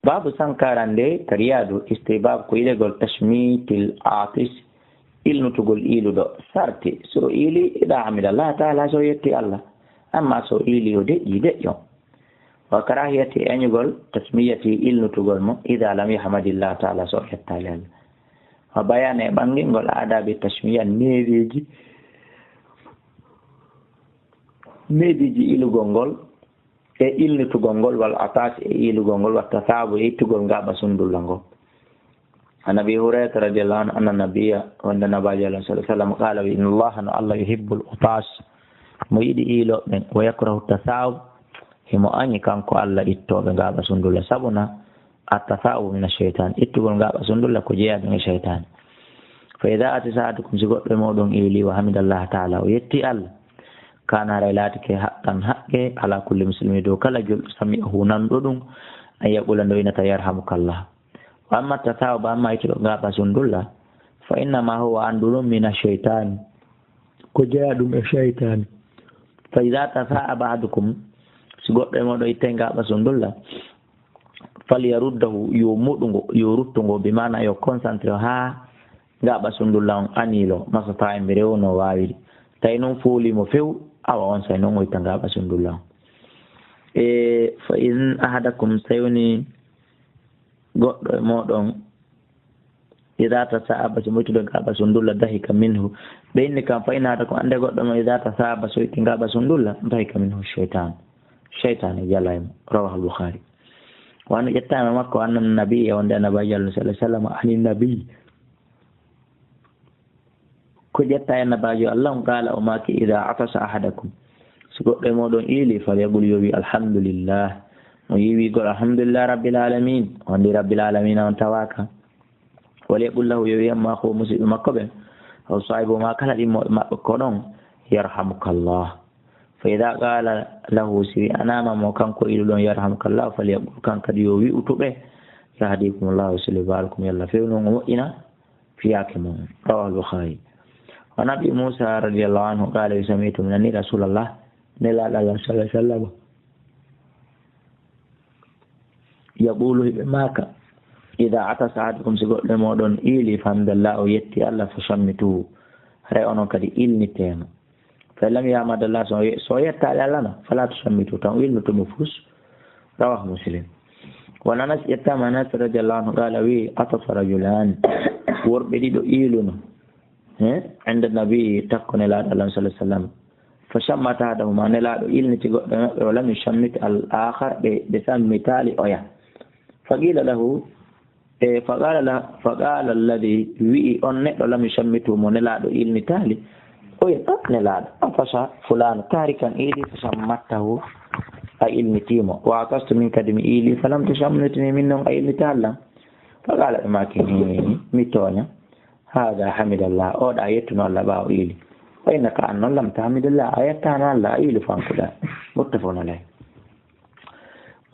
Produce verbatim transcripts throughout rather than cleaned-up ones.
Baabu Sankara nde Riyadu, istihbab ko yiɗegol tashmitil atis, ilnutugol iiluɗo. Sarti, so o iili, ida hamida Allah taala, so o yetti Allah. Amma so o iili, o deƴƴi, deƴƴo. Wa karahiyati, eñugol, tasmiyati, ilnutugol mo, ida lam yahmadillah taala, so o yettaali Allah. Wa bayane, ɓangingol, adabi tashmiya, neewiiji, neewiiji iilugol ngol, e ilnitugol ngol, wal atas, e iilugol ngol, wa tasaabu, e ittugol ngaɓa sundulla ngol. An Abi Hurayrata radiyallahu anhu, anna nabiyya, wonde Nabaajo Allah sallallahu alaihi wasallam, qala, wi, inna Allah, no Allah, yuhibbul utas, mo yiɗi iilooɓe ɓen, wa yakrahu tasawub, himo añi kanko Allah ittooɓe ngaɓa sundulla, sabuna at tasawub min ash-shaytan, ittugol ngaɓa sundulla ko jeyaa ɗum e shaytan. Fa idha atasa ahadukum, si goɗɗo e mooɗon iili, wa hamida Allah taala, o yetti Allah, kana, haray laatike haqqan, haqqe, ala kulli muslimi, dow kala julɗo, sami'ahu, nanɗo ɗum, an yaqula, nde o innata, yarhamukallah. Wa amma tasawub, amma ittuɗo ngaɓa sundulla, fa innama huwa, anndu ɗum, min ash-shaytan, ko jeyaa ɗum e shaytan. Fa idha tasa'aba ahadukum, si goɗɗo e mooɗon ittay ngaɓa sundulla, falyaruddahu, yo moɗu ngo, yo ruttu ngo, bi maana yo concentré haa ngaɓa sundulla on anilo, masata e mbi rewno waawiri. Tawi noon fooli mo few, awa on say noon o itta ngaɓa sundulla on. E fa in ahadakum, so tawi woni goɗɗo e mooɗon, ida tasa'aba, so mo ittude ngaɓa sundulla, dahika minhu. Ɓe inni kam, fa in ahadakum, annde goɗɗo mo, ida tasa'aba, so itti ngaɓa sundulla, dahika minhu shaytan. Shaytan e jala e mo. Rawahu al-Bukhari. Wano ƴettaama makko, anna nabiyya, wonde Annabi Allah sallallahu alaihi wasallam, ani nabi. Ko ƴetta e Nabaajo Allah on, qaala, o maaki, ida atasa ahadakum, si goɗɗo e mooɗon iili, falyaqul, yo wi, alhamdulillah, mo yiwi gol, alhamdulillah rabbil alamin, wonde rabbil alamin on tawaaka. Walyaqul lahu, yo wi amma ko musiɓɓe makko ɓen, aw saahibu ma, kala ɗimmoɓe maɓɓe ko ɗon, yarhamukallah. Fa ida qaala lahu, si wi anama mo kanko iluɗon, yarhamukallah, falyaqul, kan kadi yo wi utuɓe, yahdikumullahu, sili balakum, yalla fewnu on o moƴƴina fiyaake mum. Rawahu al-Bukhari. Wa an Abi Musa radiyallahu anhu qala, sami'tu, mi nani Rasulallah, Nelaaɗo Allah sallallahu alaihi wasallam, yaqulu, hiɓe maaka, ida atasa ahadukum, si goɗɗo e mooɗon iili, fa hamidallah, o yetti Allah, fa shammitu, haray onon kadi ilnitee mo. Fa lam yahmadallah, so, so yettaali Allah no, fala tushammitu, tan ilnutu mo fus. Rawahu Muslim. Wa an Anas, ƴettaama Anas radiyallahu anhu, qala, wi, atasa rajulan, worɓe ɗiɗo iiluno, he, inda nabi, takko Nelaaɗo Allah sallallahu alaihi wasallam. Fa shammata ahadahuma, Nelaaɗo ilniti goɗɗo e maɓɓe, wa lam yushammit al akhar, ɓe, ɓe sammitaali oya. Fa qila lahu, E, faqala la-, faqala alladhi, wi'i on neɗɗo, lam yushammitu, mo Nelaaɗo ilnitaali, o wi'i, "Ah, Nelaaɗo, atasa fulaan, kaari kan iili, fa shammattahu, a ilnitii mo. Wa atastu min kadi mi iili, fa lam tushammitni, min non a ilnitaali lan." Faqala, ɓe maaki, "Hi, mi tooña. Hada hamidallah, o ɗa yettuno Allah ɓaawo iili. Wa innaka an non lam tahmidillah, a yettaano Allah, a iili fankuɗa." Muttafaqun alayh.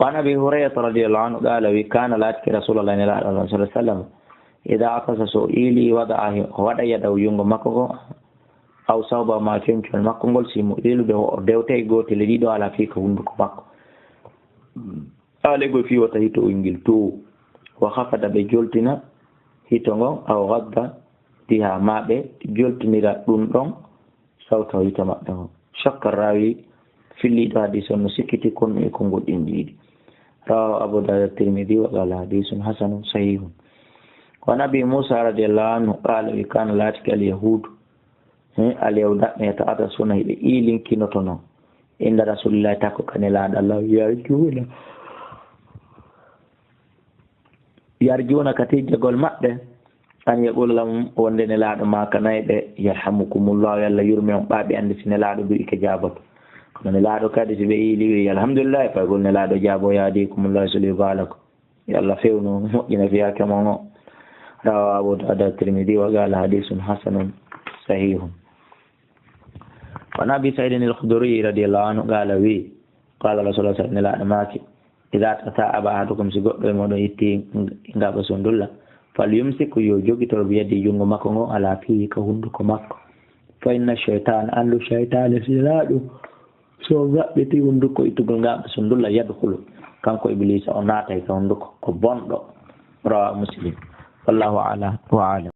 Wa an Abi Hurayrata radiyallahu anhu qala, wi, kana, laatike Rasulullah, Nelaaɗo Allah sallallahu alaihi wasallam, ida atasa, so iili, wada'a, o waɗa yadahu, junngo makko ngo, aw sawba, ma, coñcol makko ngol, si mo iilude o dewtay gootel e ɗiɗo, ala fii ka hunduko makko. Alegol fii wata hito ngel to. Wa khafada, ɓe joltina hito ngon, aw ghadda biha, ma ɓe joltinira ɗum ɗon, sawta o yita maɓɓe on. Shakka rawi, filliiɗo hadiis on no sikkiti konnu e konngol ɗin ɗiɗi. Rawahu Abu Dawud, Tirmidhi, wa qala hadisun hasanun sahihun. Wa an Abi Musa radiyallahu anhu qala, wi, kana, laatike al yahudu, he, al yahudu, yata'atasuna, hiɓe iilinkinotono, inda Rasulillahi, takko ka Nelaaɗo Allah, yarjuna, yarjuna ka tijjagol maɓɓe, an yaqula lahum, wonde Nelaaɗo maakanay ɓe, yarhamukumullah, yo Allah yurme on, ɓaa ɓe anndi si Nelaaɗo du'i ka jaaboto. Kono Nelaaɗo kadi si ɓe iili, wi, alhamdulillah, paygol Nelaaɗo jaabo, yahdikumullah, yuslihu balakum. Yo Allah fewnu, moƴƴina fiyaake mon o. Rawahu Abu Dawud, Tirmidhi, wa qala hadisun hasanun sahihun. Wa an Abi Sa'idin al-Khudri radiyallahu anhu qala, wi, qala Rasulullah sallallahu alaihi wasallam, Nelaaɗo maaki, ida tasa'aba ahadukum, si goɗɗo e mooɗon itti ngaɓa sundulla, fal yumsik, yo jogitor, bi yadi, junngo makko ngon, ala fihi, ka hunduko makko. Fa inna shaytan, anndu shaytaane, si Nelaaɗo, so ngaɓɓiti hunduko ittugol ngaɓa sundulla, yadkhulu, Kanko Ibliisa o naatay ka hunnduko, ko bonɗo. Rawa Muslim. Wallahu ala wa alam.